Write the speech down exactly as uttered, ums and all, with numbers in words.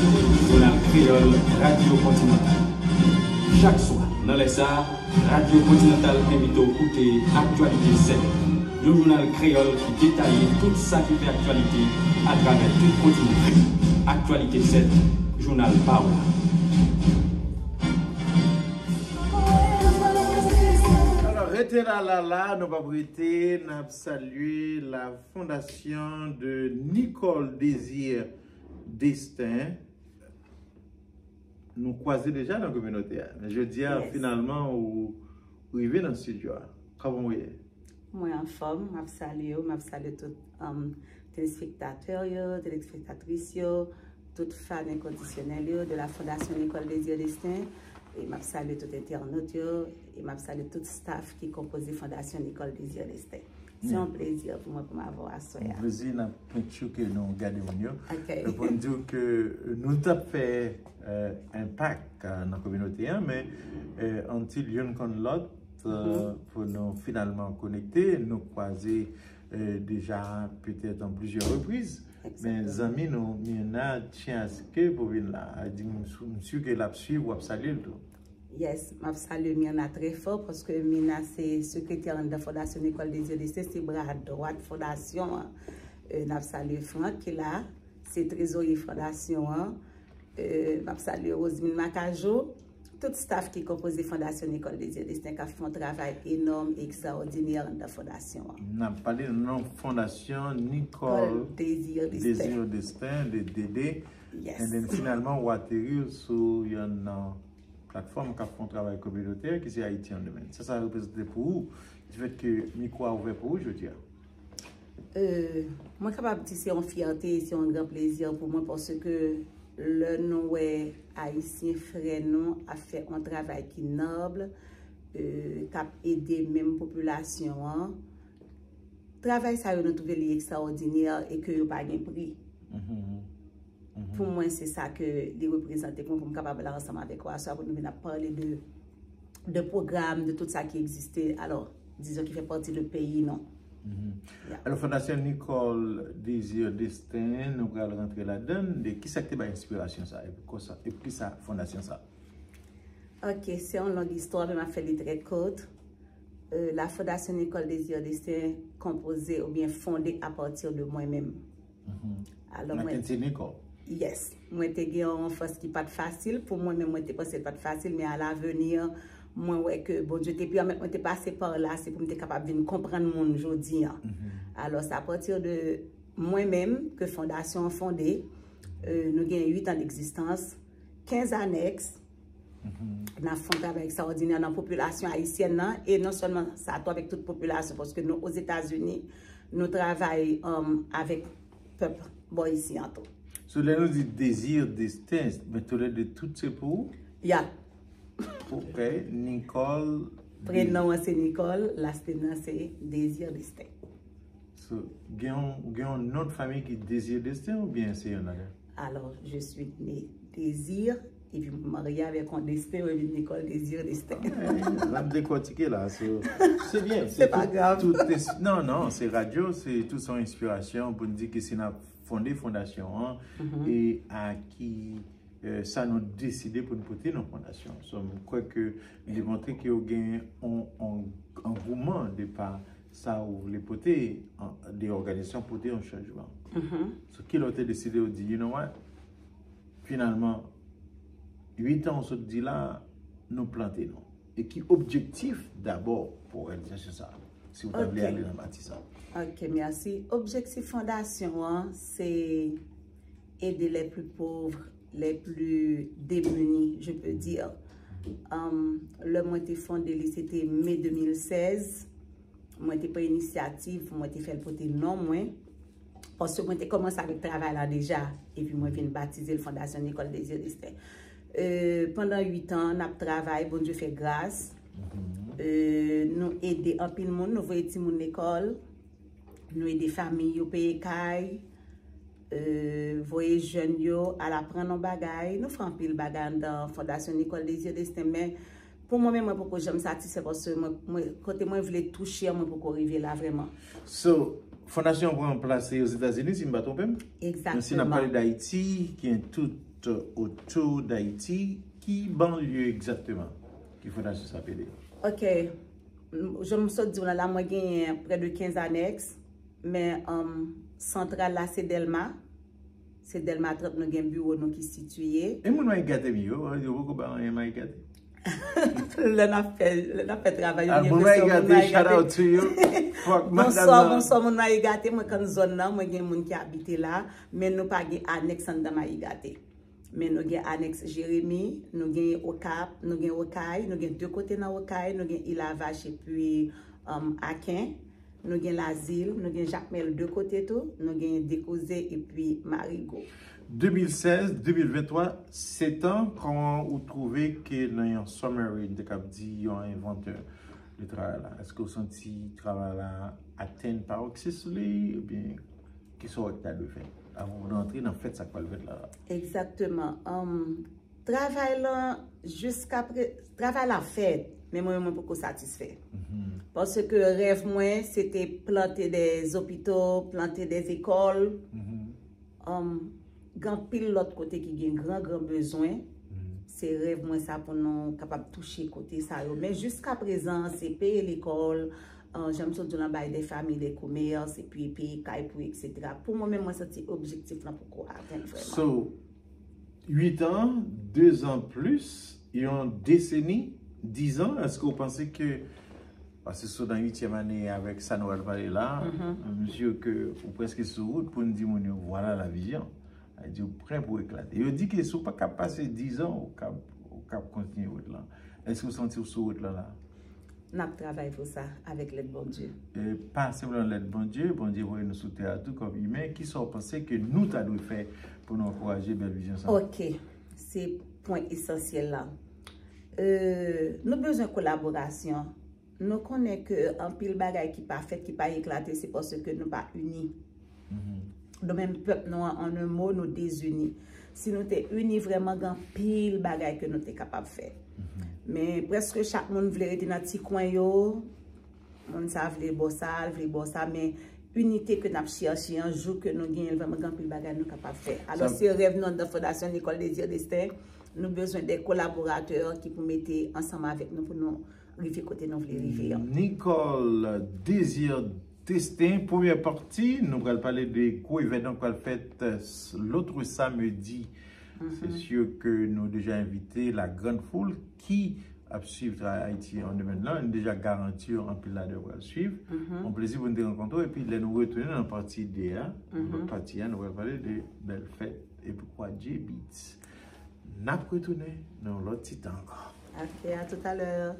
Jounal Kreyòl Radyo Kontinantal. Chak swa, nan lè sa a, Radyo Kontinantal envite w koute Aktyalite sèt, yon jounal kreyòl ki detaye tout sa ki fè aktyalite atravè tout kontinan. Aktyalite sèt, jounal pa w la. Alò, rete la, la, la, nou p ap rete, n ap salye la fondasyon de Nicole Désir Destin. Nou kwaze deja nan kominote a. Men jodi a, finalman, ou rive nan estidyo a. Kòman w ye? Mwen anfòm, m ap salye w, m ap salye tout um, telespektatè yo, telespektatris yo, tout fan enkondisyonèl yo de la Fondation Nicole Désir Destin. E m ap salye tout entènot yo, e m ap salye tout staff ki konpoze Fondasyon Nicole Désir Destin. Se yon plezi pou mwen pou m avè w aswè a. Yon plezi, n ap make sure ke nou gade moun yo. Ok. E pou n di w ke nou t ap fè euh, enpak euh, nan kominote a, men euh, until youn konn lòt, euh, pou nou finalman konekte, nou kwaze euh, deja petèt an plizyè repriz. Men zanmi nou, Mirna, tyen aske pou vin la. Di m, m si ke l ap swiv, w ap salye l tou. Yes, m ap salye Mirna trè fò paske Mirna se sekretè anndan Fondasyon Nicole Désir Destin, se bra dwat fondasyon an. Euh, n ap salye Frank ki la, se trezorye fondasyon an. Euh, m ap salye Rosemine Macajo, tout staff ki konpoze Fondasyon Nicole Désir Destin k ap fè yon travay enòm e ekstraòdinè anndan fondasyon an. N ap pale nan non Fondasyon Nicole Désir Destin, de Dédé. Yes. And then finalman, w ateri sou yon nan platfòm k ap fè yon travay kominotè ki se Haiti on Demand. Sa sa reprezante pou ou, difèt ke mikwo a ouvè pou ou jodi a? Euh, mwen kapab di se yon fyète, se yon gran plezi pou mwen paske lè nou wè Ayisyen frè nou ap fè yon travay ki nòb, euh, k ap ede menm popilasyon an, travay sa yo nou twouve li ekstraòdinè e ke yo pa gen pri. Pou mwen, se sa ke li reprezante pou mwen, pou m kapab la ansanm avèk ou aswè pou nou vin ap pale de, de pwogram, de tout sa ki egziste, alò, dizon ki fè pati de peyi nou. Alò, Fondasyon Nicole Désir Destin, nou pral rantre ladan l. De kisa ki te bay enspirasyon sa? E pou kisa, e pou kisa fondasyon sa? Ok, se yon long istwa, men m ap fè li trè kout. Euh, la Fondasyon Nicole Désir Destin konpoze oubyen fonde apati de mwen menm. Alò, mwen, Mackenzie Nicole. Yes. Mwen te gen yon anfans ki pa t fasil. Pou mwen menm, mwen te panse l pa t fasil, men alavni, mwen wè ke Bondye te pèmèt mwen te pase pa la, se pou m te kapab vin konprann moun jodi an. Alò, se apati de mwen menm ke fondasyon an fonde. Euh, nou gen uit an d'egzistans, kenz anèks. N ap fè yon travay ekstraòdinè nan popilasyon ayisyèn nan, e non sèlman sa tou, avèk tout popilasyon, paske nou Ozetazini, nou travay um, avèk pèp bò isi an tou. So, lè nou di Désir Destin, men toulède tout se pou ou? Ya. Ok, Nicole. Prenon an se Nicole, last name nan se Désir Destin. So, gen yon, gen yon non de famille ki Désir Destin oubyen se yon lòt? Alors, je suis née Désir, epi mwen marye avèk yon Destin, mwen vin Nicole Désir Destin. N ap dekòtike la, so, se byen. Se pa grav. Non, non, se radyo, se tou se yon enspirasyon pou n di ke si n ap fonde fondasyon an, e a ki euh, sa nou deside pou n pote nan fondasyon. So, m kwè ke li demontre ke yo gen yon, yon angouman de pa sa ou vle pote, an, de òganizasyon pote yon chanjman. So, kilè w te deside, ou di, you know what? Finalman, uit an ou sot di la, nou plante nou. E ki objektif dabò pou òganizasyon sa? Si ou ta vle ale nan pati sa. Ok, mèsi. Objektif fondasyon an, se aider les plus pauvres, les plus démunis, je peux dire. Um, lè mwen te fonde li, se te me de mil sèz. Mwen te pran inisyativ pou mwen te fè l pote non mwen. Paske mwen te kòmanse avèk travay la deja. Epi mwen vin batize l Fondasyon Nicole Désir Destin. Euh, pandan uit an, n ap travay, Bondye fè gras. Euh, nou ede anpil moun, nou voye timoun lekòl. Nou ede fanmi yo peye kay, euh, voye jèn yo al aprann yon bagay. Nou fè anpil bagay anndan Fondasyon Nicole Désir Destin, men pou mwen menm, mwen poko janm satisfè paske mwen, mwen, kote mwen vle touche an, mwen poko rive la vrèman. So, fondasyon an pran plas Ozetazini, si m pa twonpe m? Egzakteman. Men si n ap pale d Ayiti, ki gen tout Autour d'Haïti, ki banlye egzakteman ki fondasyon sa ap ede? Ok. M- Jan m sot di w la, la mwen genyen près de quinze annexes, men um, santral la se Dèlma. Se Dèlma trant, nou gen biwo nou ki sitiye. E moun Mayik gate m yo, yo poko ba anyen Mayik gate. Lè n ap fè, lè n ap fè travay, yo Ah, gen moun Mayik presyon moun gate, Mayik shout out gate. To you. Fuck, Bonswa, madam nan. Bonswa, moun Mayik gate. Mwen konn zòn nan, mwen gen moun ki abite la, men nou pa gen anèks anndan Mayik gate. Men nou gen anèks Jeremi, nou gen Okap, nou gen Okay, nou gen de kote nan Okay, nou gen Ilavach epi um, Aken, nou gen Lazil, nou gen Jakmèl de kote tou, nou gen Dekoze epi Marigo. De mil sèz, de mil venntwa, sèt an, kòman ou twouve ke nan yon summary, m te kab di yon envantè de travay la? Èske w santi travay la atenn paroksis li, oubyen kisa w ta dwe fè avan w rantre nan fèt sa k pral fèt la? Egzakteman. Um, travay lan, jiska pre, travay la fèt, men mwen, mwen poko satisfè. Mhm. Paske rèv mwen, se te plante de zopito, plante de ekòl. Mhm. Um, gen anpil lòt kote ki gen gran, gran bezwen. Mhm. Se rèv mwen sa pou nou kapab touche kote sa yo. Men jiska prezan, se peye lekòl, uh, jan m sot di w lan, bay de fanmi de komès, epi peye kay pou, etsetera. Pou mwen menm, mwen santi objektif lan poko atenn vrèman. So, uit an, de zan plis, yon deseni, diz an, èske w panse ke, paske sou nan uityèm ane avèk sa nou pral pale la, m sure ke ou prèske sou wout pou n di moun yo, vwala la vizyon. Sa vle di ou prè pou eklate. Yo di ke si w pa kab pase diz an, ou kab, ou kab kontinye wout lan. Èske w santi w sou wout lan la? N ap travay pou sa avèk lèd Bondye. E pa senpleman lèd Bondye, Bondye voye nou sou tè a tou kòm imen. Kisa w panse ke nou ta dwe fè pou nou ankouraje bèl vizyon sa? Ok, se pwen esansyèl la. Euh, nou bezwen kolaborasyon. Nou konnen ke anpil bagay ki pa fèt, ki pa eklate, se paske nou pa ini. Mhm. Nou menm pèp nou an, an un mot, nou dezini. Si nou te ini vrèman, gen anpil bagay ke nou te kapab fè. Mhm. Men prèske chak moun vle rete nan ti kwen yo. Moun sa vle bò sa, l vle bò sa, men inite ke n ap chèche an, jou ke nou genyen l, vrèman gen anpil bagay nou kapab fè. Alò, Sa- se rèv nou anndan Fondasyon Nicole Désir Destin. Nou bezwen de kolaboratè ki pou mete ansanm avèk nou pou nou rive kote nou vle rive an. Nicole Désir Destin, premyè pati, nou pral pale de gwo evènman k pral fèt, euh, s- lòt samdi. Se si ke nou deja envite la grande foule ki ap swiv Travay Ayiti an demen lan. Nou deja garanti yo anpil ladan yo pral swiv. Mhm. Yon plezi pou nou te rankontre w. Epi lè nou retounen nan pati de a, Mhm. lòt pati a, nou pral pale de bèl fèt epi Kwadje Beats. N ap retounen nan yon lòt ti tan ankò. Ok, à tout à l'heure.